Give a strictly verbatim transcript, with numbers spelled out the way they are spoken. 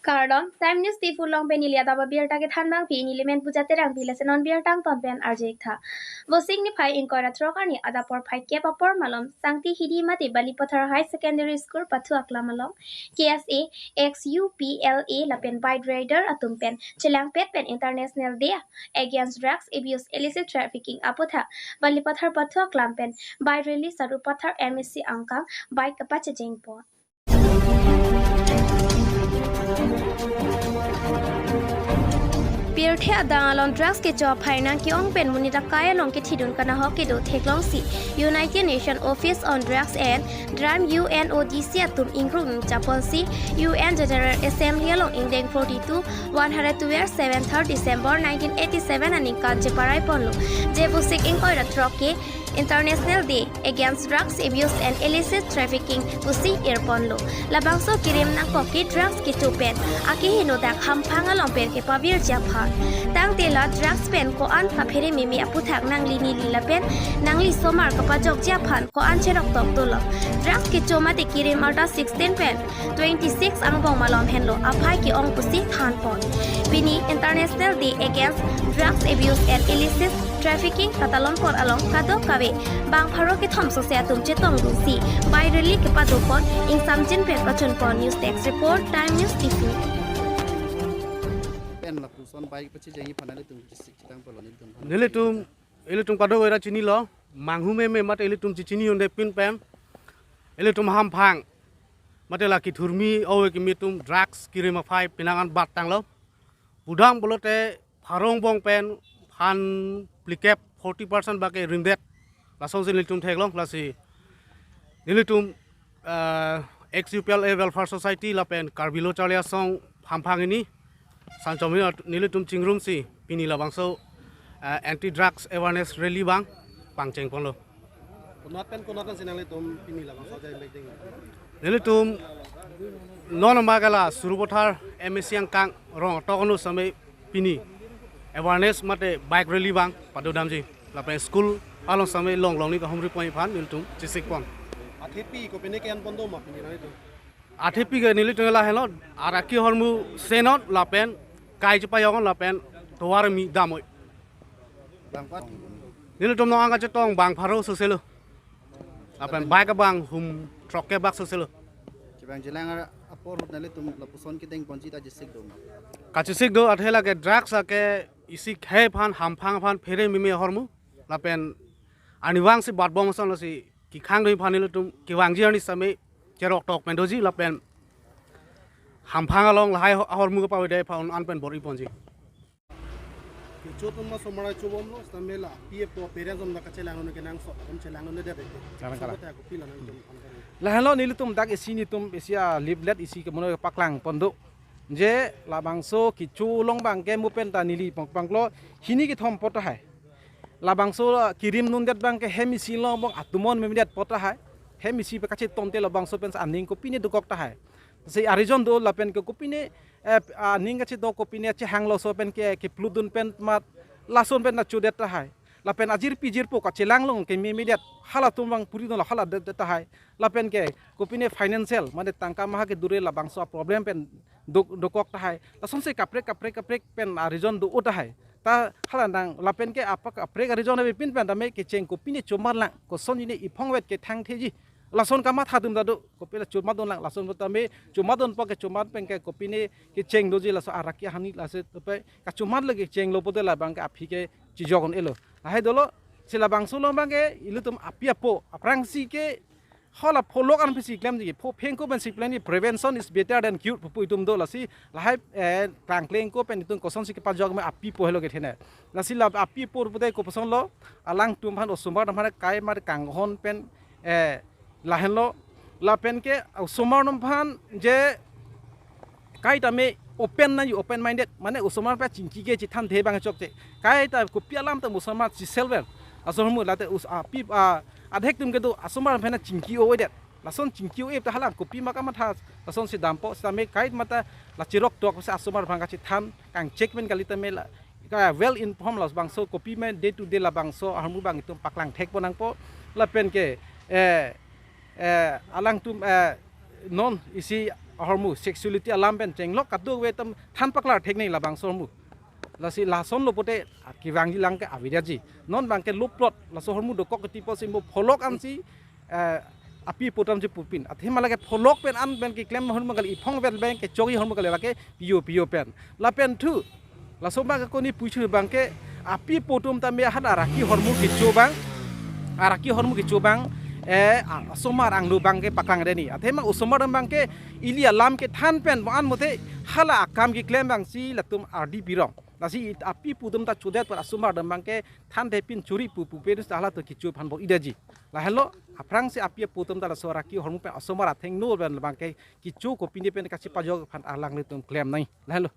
Kardom, Time News Diphu along pen neli adap abirta kethan abangpi neli men Puja Terangpi, lason non birta angton pen arju-ik tha. Vosik niphai ingkoi ra throk arni adap porphai kep apor malom Sangti Hidi mate Balipathar High Secondary School pathu aklam along K S A, ex U P L A lapen bike rider atum pen chelangpet pen International Day Against Drugs, Abuse, Illicit Trafficking aputhak Balipathar pathu aklam pen bike rally Sarupathar M A C angkang bike kapachejeng pon. Pirthe adang along drugs kecho aphai nangke-ong pen monit akai along kethidun kanahok kedo theklongsi United Nations Office on Drugs and Crime, U N O D C atum ingrung ningchaponsi U N General Assembly along ingdeng forty-two, one hundred twelve, seven third December nineteen eighty-seven aningkan cheparai ponlo. Je vosik ingkoi ra throk ke International Day Against Drugs Abuse and Illicit Trafficking pusi irponlo. Labangso kirim nangkok ke drugs kecho pen akehingno dak hamphang along pen kepavirji aphan. Tangte la drugs pen ko-an kaphere meme aputhak nangli neli lapen nangli osomar kapajokji aphan ko-an cheroktok dolo. Drugs kecho mate kirim arta sixteen pen twenty-six angbong malom henlo aphai ke-ong pusi thanpon. Pini International Day Against Drugs Abuse and Illicit Trafficking katalon pon along kadokave bang pharo kethom sose atum chetongdunsi bike rally kepadopon, ingsamjin pen pachunpon. News Desk Report, Time News Diphu. Pen lapuson bike pachejengji aphan nelitum chesik chitang polo nelitum. Nelitum, ilitum kadokave ra chinilo, manghu meme mate ilitum chechini unde pin pen, ilitum hamphang mate la kethurmi ove kimi atum drugs kirim aphai penang an bat tanglo. Pudam pulote pharo angbong pen phan phlikep, forty percent bak ke rimdet. Lasonsi nelitum theklong, lasi nelitum, eh, ex U P L A Welfare Society lapen Karbi Lo Charli Asong hamphang hini sangchom hini nelitum chingrumsi pini labangso, eh, anti drugs awareness rally abang pangcheng ponlo. Konat pen konat si nanglitum pini labangso ajai bek ding? Nelitum non ma ke la Sarupathar M A C angkang rong tokno same pini awareness mate bike rally abang padodamji. Lapen school along same longlong ni kahumri pon aphan nelitum chesik pon. Athepi kopine ke-en pon do ma pini nanglitum? Athepi ke nelitum lahenlo, araki ahormu senot lapen kai chepayong lapen tovar kimi damoi. Bang pat? Nelitum non angka chetong bang pharo soselo. Lapen bike abang hum throk kep bak soselo. Chevang chelang apor ahut nelitum lapuson kedeng ponji ta chesik do ma? Kachesik do, athe lake drugs ake isi khei aphan, hamphang aphan, phere meme ahormu. Lapen arnivang si batbom ason lasi kekhang do aphan nelitum kevangji arni same cheroktok pen doji lapen hamphang along lahai ahormu kepavedetji aphan an pen bor-i ponji. Kecho atum ma osomar chobomlo, seta mela, api apo parents atum ta kachelang un kenangsot, atum chelang un dede. Kalang kalang. Sobat ya, kopi la nang tum. Lahenlo nelitum dak isi nelitum isi a leaflet isi ke mono paklang pon do. Je labangso kecho along abang ke mo pen ta neli pang panglo hini kethom apot tahai. Labangso kirim dundet abang ke hem isi along abang atumon memedet apot tahai. Hem isi pe kachetonte labangso pen aning kopine dokok tahai. Si a-reason do lapen ke kopine, eh, aning kachedo kopine chehanglo so pen ke, ke pludun pen mat lason pen ta chodet tahai. Lapen ajirpi jirpo kachelang long ke memedet halatum abang puri dun la hala det, det tahai. Lapen ke kopine financial, mane tangka maha ke dure labangso problem pen dok-, dokok tahai. Lasonsi kaprek, kaprek, kaprek pen a-reason do-o tahai. Ta hala nang lapen ke apa kaprek a-reason ave pin pen tame kecheng kopine chomat lang, kosonjine iphongvet ke thangtheji. Lason kamatha atum ta do, kopi la chomat dun lang, lason tame chomat dunpo ke chomat pen ke kopine kecheng doji laso araki hani laso tope kachomat lake chenglo pote labang ke aphi ke chijok un-elo. Lahai dolo, si labangso along abang ke ilitum api apo, aphrangsi ke hala pholok an pisi klemji, pho phengko pensi klemji, prevention is better than cure, pupu itum do lasi, lahai, eh, klangklengko pen itum kosonsi kepajok me api apo helo kethene. Lasi la api apo pute koposonlo, alangtum aphan osomar atum aphan kai mar kanghon pen, eh, lahenlo, lapen ke osomar atum aphan je kaita me open na, open minded, mane osomar pen chingki ke chethanthe abang chokche. Kaita kopi alam ta osomar si self-aware. Asomar mu late us api a adhek atum kedo osomar pen chingki o-edet. Lason chingki o-e ta hala kopi ma kamatha lasonsi dampo sitame kaita mata la chiroktok si osomar abang kachethan kangchek pen kali tame la ka well informed labangso kopi me day to day labangso ahormu abang itum paklang thek pon nangpo lapen ke, eh, eh, alangtum, eh, non isi ahormu sexuality alam pen chenglok kadokave atum than paklar theknei labangso ahormu. Lasi lasonlo pote kevangji lang ke avedetji. Non abangke loplot laso ahormu dokok ketipo si mo pholok ansi, eh, api apo atum chepupin. Athema lake pholok pen an pen keklem ahormu kali, iphong pen pen kechoji ahormu kali, lake piyo piyo pen. Lapen thu, laso abangke koni pusi abangke api apo atum tame hala araki ahormu kecho abang, araki ahormu kecho abang, eh, a-, osomar angno abangke paklang deni. Athema osomar abangke ili alam kethan pen mo an mote hala akam keklem abang si latum ardi pirong. Lasi api apo atum ta chodet apot osomar abangke thanthe pin chori pu pu pen ta halatum kecho aphan bor-idetji. Lahelo aphrangsi api apo atum ta laso araki ahormu pen osomar athengno pen abangke kecho kopine pen kachepajok aphan alanglitum klemnang. Lahelo.